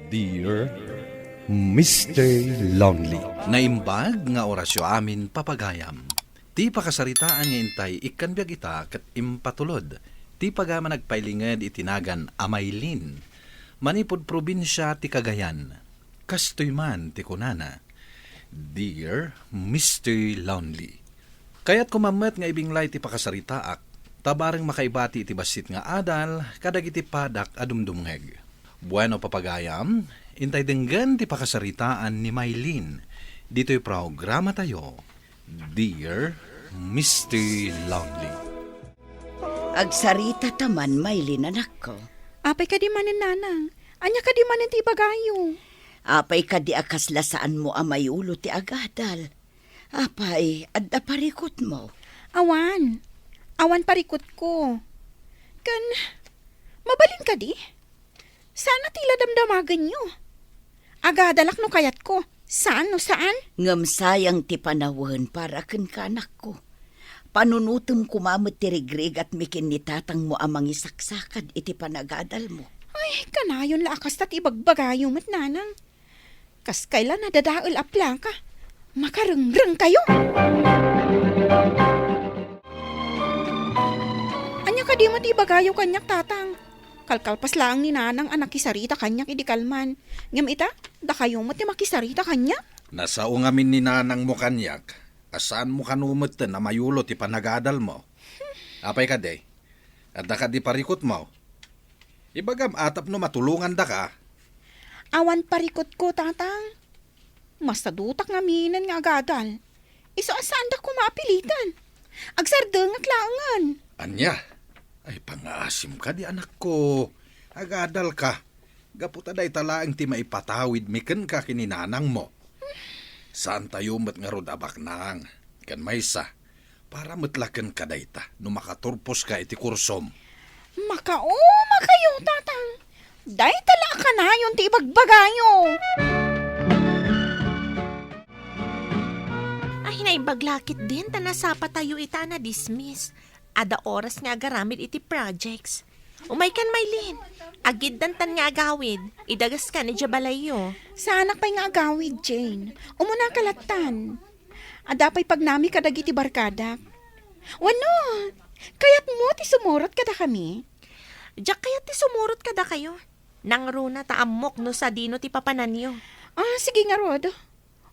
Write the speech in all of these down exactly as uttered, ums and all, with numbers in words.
Dear Mister Lonely. Naimbag nga orasyo amin, papagayam. Ti pakasaritaan nga intay ikkan biag ita ket impatulod ti pagayam a nagpailinged iti nagan a Maylin, manipud probinsia ti Cagayan. Kastoy man ti kunana, "Dear Mister Lonely, kayatko man met nga ibinglay ti pakasaritaak, ta bareng makaibati iti bassit nga adal kadagiti padak a dumdumngeg." Bueno, papagayam, intay denggen ti pakasaritaan ni Maylin ditoy programatayo, Dear Mister Lonely. Agsarita ta man, Maylin, anakko. Apay kadi manen, nanang? Ania kadi manen ti ibagayo? Apay kadi a kasla saanmo a mayulo ti agadal? Apay, adda parikutmo? Awan. Awan parikutko. Ken, mabalin kadi? Saan a ti la damdamagenyo. Agadalak no kayatko. Saan no saan? Ngem sayang ti panawen para kenka, anakko. Panunotem koma met ti rigrigatmi ken ni tatangmo a mangisaksakad iti panagadalmo. Ay, kanayon la a kasta ti ibagbagayo met, nanang. Kas kayla nadadael a plaka. Makarengreng kayo! Ania kadi met ti ibagayo kaniak, tatang? Kalkalpas laeng ni nanang a nakisarita kaniak idi kalman. Ngem ita, dakayo met ti makisarita kaniak? Nasao ngamin ni nanangmo kaniak, a saanmo kano metten a mayulo ti panagadalmo. Apay kadi? Adda kadi parikutmo? Ibagam a tapno matulongandaka. Awan parikutko, tatang. Masadutak ngaminen nga agadal. Isu a saandak koma a pilitan. Agsardengak laengen. Ania? Ay, pangaasim kadi, anakko. Agadalka. Gapu ta dayta laeng ti maipatawidmi kenka ken ni nanangmo. Saantayo met ngarud a baknang. Ken maysa, para met la kenka dayta no makaturposka iti kursom. Makauma kayo, tatang. Dayta la a kanayon ti ibagbagayo. Ay, naimbag la ketdin ta nasapatayo ita a nadismiss. Adda oras nga agaramid iti projects. Umaykan, Maylin. Agiddantan nga agawid. Idagaskan idiay balayyo. Saanak pay nga agawid, Jane. Umunaka lattan. Adda pay pagnami kadagiti barkadak. Wenno, kayatmo ti sumurot kadakami? Diak kayat ti sumurot kadakayo. Nangruna ta ammok no sadino ti papananyo. Ah, sige ngarud.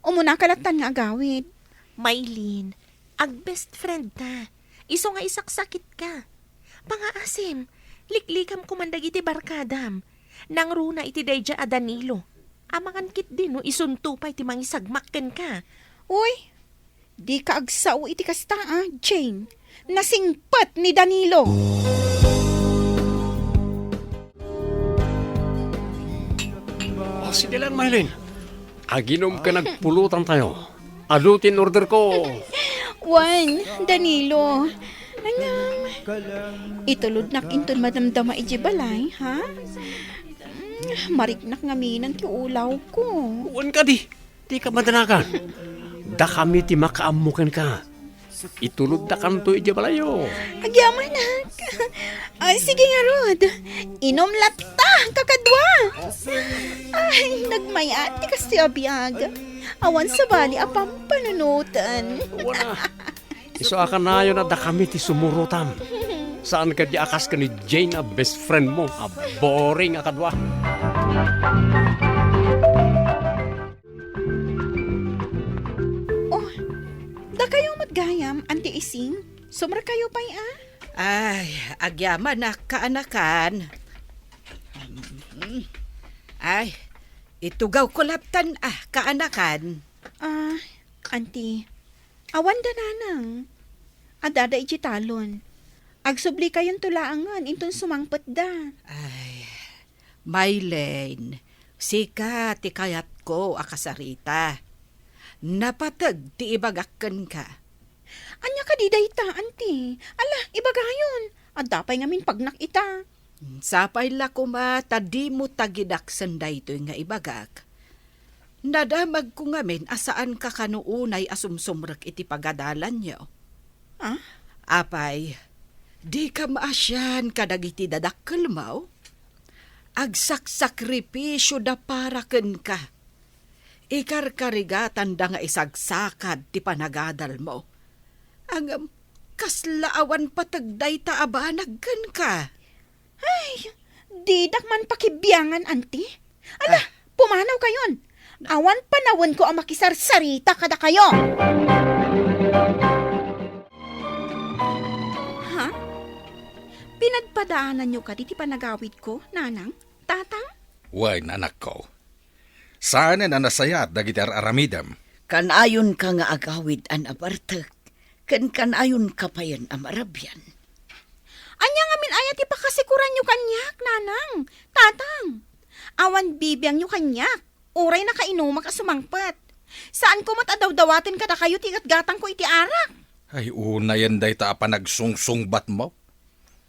Umunaka lattan nga agawid. Maylin, ag-best friend ta. Isu nga isaksakitka. Pangaasim, liklikam koman dagiti barkadam. Nangruna iti daydiay a Danilo. Amangan ketdi no isunto pay ti mangisagmak kenka. Uy, dika agsao iti kasta, a, Jane. Nasingpet ni Danilo. O, sige lang, Maylin. Aginom ken agpulutantayo. Adu ti in-orderko. Wen, Danilo. Ngem, itulodnak inton madamdama idiay balay, ha? Mm, mariknak ngaminen ti ulawko. Wen kadi, dika madanagan. Dakami ti makaammo kenka. Ituloddakanto idiay balayyo. Agyamanak. Ay, sige ngarud. Inom latta, kakadua. Ay, nagmayat ti kastoy a biag. Awan sabali a pampanunoten. Wana. Isu a kanayon a dakami ti sumurotam. Saan kadi a kas ken ni Jane a best friend mo, a boring a kadua. Oh, dakayo met gayam, Auntie Ising? Sumrekayo pay, a? Ay, agyamanak, kaanakan. Mm. Ay, itugawko lattan, a, kaanakan. Ah, Auntie, awan da nanang. Addada idiay talon. Agsublikayon to laengen inton sumangpetda. Ay, Maylene, sika ti kayatko a kasarita. Napateg ti ibagak kenka. Ania kadi dayta, Auntie? Ala, ibagayon. Adda pay ngamin pagnak ita. Sapay la koma ta dimo tagidaksen daytoy nga ibagak. Nadamagko ngamin a saanka kano unay a sumsumrek iti pagadalanyo. Ah? Apay, dika maasian kadagiti dadakkelmo? Agsaksakripisyoda para kenka. Ikarkarigatanda nga isagsakad ti panagadalmo. Ngem kasla awan pateg dayta a banag kenka. Ay, didak man pakibiangan, anti. Ala, Ah. Pumanawkayon. Awan panawenko a makisarsarita kadakayo. Ha? Pinagpadaananyo kadi ti panagawidko, nanang, tatang? Wen, anakko. Saanen a nasayaat dagiti ar-aramidem. Kanayonka nga agawid a nabartek, ken kanayonka payen a marabian. Ania ngamin aya ti pakasikuranyo kaniak, nanang, tatang? Awan bibiangyo kaniak, uray nakainumak a sumangpet. Saanko met a dawdawaten kadakayo ti gatgatangko iti arak. Ay, unayen dayta a panagsungsungbatmo.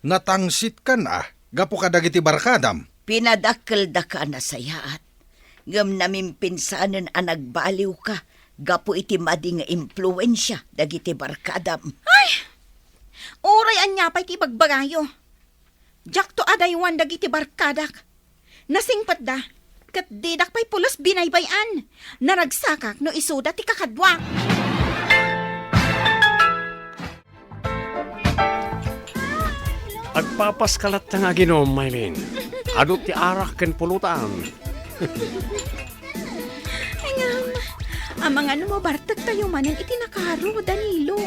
Natangsitkan a gapu kadagiti barkadam. Pinadakkeldaka a nasayaat, ngem namimpinsanen a nagbaliwka gapu iti madi nga impluensia dagiti barkadam. Ay! Uray ania pay ti ibagbagayo. Diakto adaywan dagiti barkadak. Nasingpetda, ket didak pay pulos binaybay-an. Naragsakak no isuda ti kakaduak. Agpapaska latta nga aginom, Maylin. Adu ti arak ken pulutan. Ngem, amangan no mabartektayo manen iti nakaro, Danilo.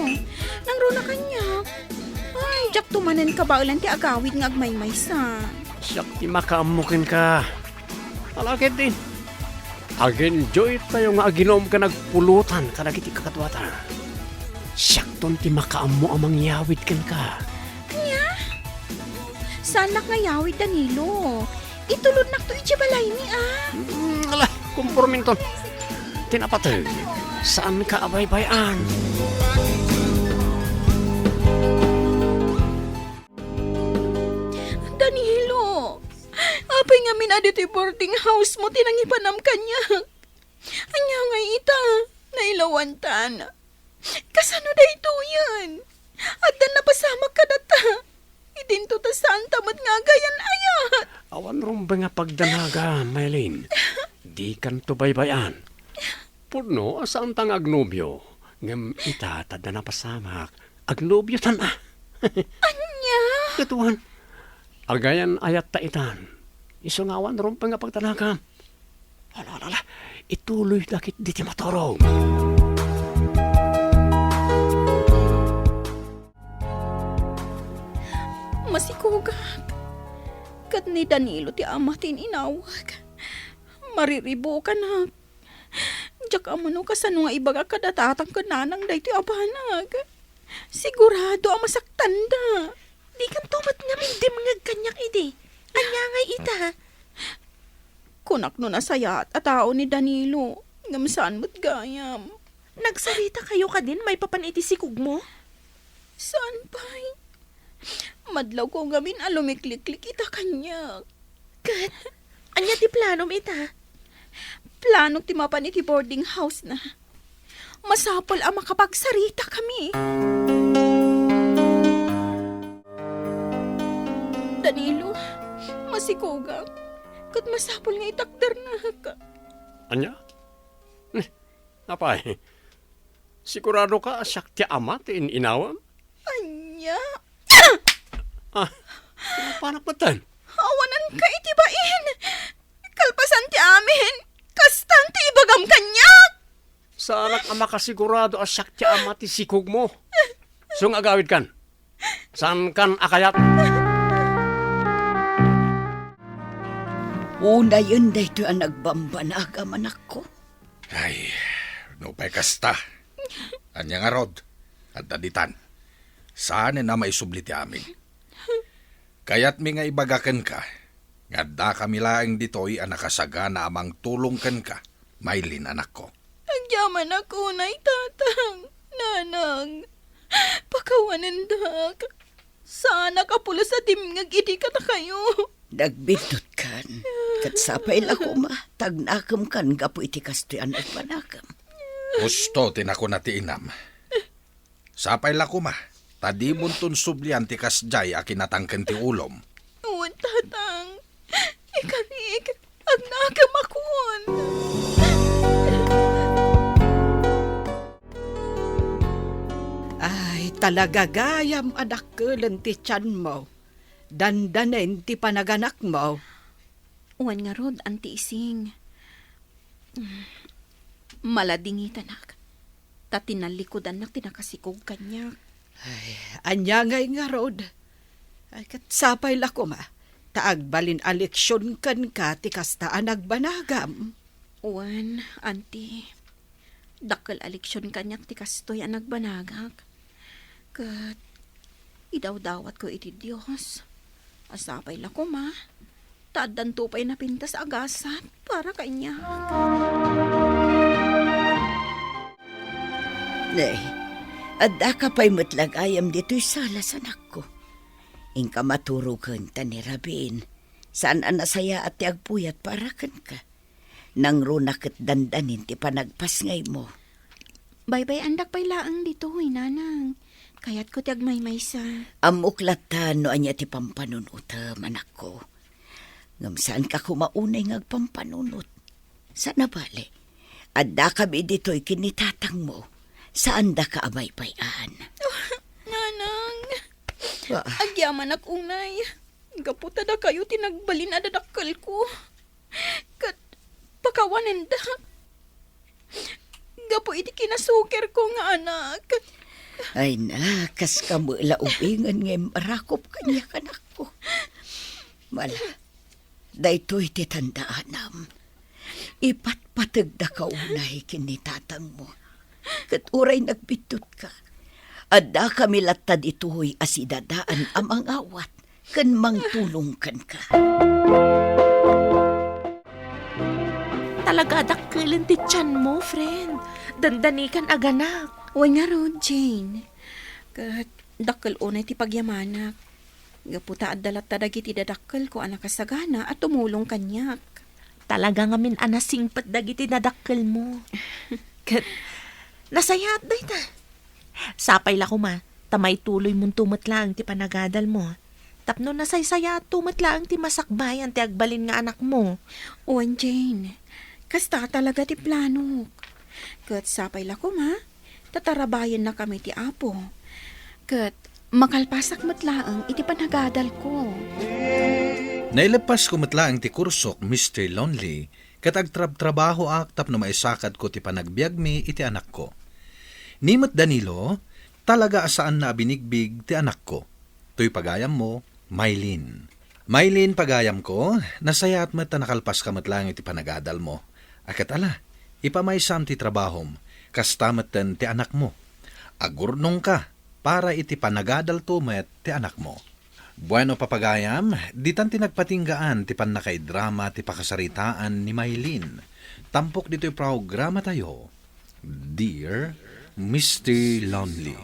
Nangruna kaniak. Ay, diakto manen kabaelan ti agawid nga agmaymaysa. Siak ti makaammo kenka. Ala ketdi, ag-enjoytayo nga aginom ken agpulutan kadagiti kakaduata. Siakton ti makaammo a mangyawid kenka. Ania? Saanak nga yawid, Danilo. Itulodnakto idiay balaymi, a. Mm, ala, komporminton. Ti napateg, saanka a baybay-an. Danilo, apay ngamin a ditoy boarding house mo ti nangipanam kaniak? Ania ngay ita? Nailawantan. Kasano daytoyen? Addan napasamak kadata. Idinto ta saanta met nga agayan-ayat. Awan rumbeng a pagdanaga, Maylin. Dikanto baybay-an. Pudno a saanta nga agnobio, ngem ita ta adda napasamak. Agnobiotan a. Ania? Ket wen, agayan-ayatta itan. Isu nga awan rumbeng a pagdanagam. Ala, ala, ala. Ituloyda ketdi ti maturog. Masikogak. Ket ni Danilo ti ama ti in-inawag. Mariribukanak. Diak ammo no kasano nga ibagak kada tatang ken nanang daytoy a banag. Sigurado a masaktanda. Dikanto met ngamin dimngeg kaniak idi. Ania ngay ita? Kunak no nasayaat a tao ni Danilo, ngem saan met gayam. Nagsaritakayo kadin maipapan iti sikogmo? Saan pay? Madlawko ngamin a lumikliklik ita kaniak. Ket, ania ti planom ita? Planok ti mapan iti boarding house na. Masapul a makapagsaritakami. Danilo, masikogak. Ket masapul nga itakdernak. Ania? Apay, siguradoka a siak ti ama ti in-inawam? Ania? Ah, tinapanak metten. Awananka iti bain. Kalpasan ti amin, kastan ti ibagam kaniak. Saanak a makasigurado a siak ti ama ti sikogmo. Isu nga agawidkan. Saankan a kayat. Unayen daytoy a nagbambanag a manakko. Ay, nupay kasta. Ania ngarud? Adda ditan. Saanen a maisubli ti amin. Kayatmi nga ibaga kenka nga addakami laeng ditoy a nakasagana a mangtulong kenka, Maylin, anakko. Agyamanak unay, Tatang, Nanang. Pakawanendak. Saanak a pulos a dimngeg idi kadakayo. Nagbiddutkan, ket sapay la koma ta agnakemkan gapu iti kastoy a nagbanakem. Husto ti nakuna ti inam. Sapay la koma ta dimonton sublian ti kasdiay a kinatangken ti ulom. Wen, Tatang. Ikarik, agnakem a kun. Ay, talaga gayam a dakkel ti tianmo. Dandanen ti panaganakmo. Wen ngarud, Auntie Ising. Maladingitanak. Ta tinallikudannak ti nakasikog kaniak. Ay, ania ngay ngarud? Ay, ket sapay la koma, ta agbalin a leksion kenka ti kasta a nagbanagam. Wen, Auntie. Dakkel a leksion kaniak ti kastoy a nagbanagak. Ket idawdawatko iti Dios a sapay la koma ta addanto pay napintas a gasat para kaniak. Ne, addaka pay met la gayam ditoy sala, anakko. Inka maturogen ta ni Rabin, saan a nasayaat ti agpuyat para kenka. Nangruna ket dandanin ti panagpasngaymo. Baybay-andak pay laeng ditoy, Nanang. Kayatko ti agmaymaysa. Ammok latta no ania ti pampanunutem, anakko. Ngem saanka koma unay nga agpampanunot. Sana bale, addakami ditoy ken ni tatangmo. Saandaka a baybay-an. Nanang, ah, agyamanak unay. Gapu ta dakayo ti nagbalin a dadakkelko. Ket pakawanendak gapu iti kinasukerko nga anak. Ay na, kas kamo la ubingen nga immarakop kaniak, anakko. Mala, daytoy ti tandaanam. Ipatpategdaka unay ken ni tatangmo. Ket uray nagbittutka, addakami latta ditoy a sidadaan a mangawat ken mangtulong kenka. Talaga a dakkelen ti tianmo, friend. Dandanikan aganak. Wen ngarud, Jane. Ket dakkel unay ti pagyamanak. Gapu ta adda latta dagiti dadakkelko a nakasagana a tumulong kaniak. Talaga ngamin a nasingpet dagiti dadakkelmo. Ket nasayaat dayta. Sapay la koma, ta maituloymonto met laeng ti panagadalmo. Tapno nasaysayaatto met laeng ti masakbayan ti agbalin nga anakmo. Wen, Jane, kasta talaga ti planok. Ket sapay la koma, ta tarabayennakami ti Apo. Ket makalpasak met laeng iti panagadalko. Naileppasko met laeng ti kursok, Mister Lonely, ket agtrabtrabahoak tapno maisakadko ti panagbiagmi iti anakko. Ni met Danilo, talaga a saanna a binigbig ti anakko. Toy pagayammo, Mylene. Mylene, pagayamko, nasayaat met ta nakalpaska met laeng iti panagadalmo. A ket ala, ipamaysam ti trabahom, kasta metten ti anakmo. Agurnongka para iti panagadalto met ti anakmo. Bueno, papagayam, ditan ti nagpatinggaan ti pannakaidrama ti pakasaritaan ni Mylene. Tampok ditoy programatayo, Dear Mister Lonely.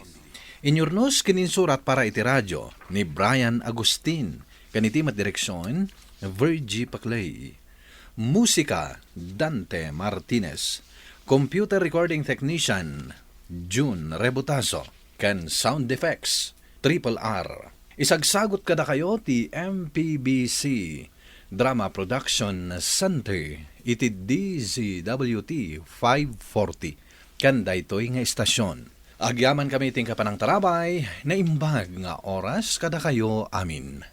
Inyurnos ken insurat para iti radio ni Brian Agustin, ken iti met direksion, Virgie Paclay. Musika, Dante Martinez. Computer recording technician, June Rebotazo. Ken sound effects, Triple R. Isagsagot kadakayo ti M P B C Drama Production Center iti D Z W T five forty. Ken daytoy nga istasyon, agyamankami ti panangtarabay, naimbag nga oras kadakayo amin.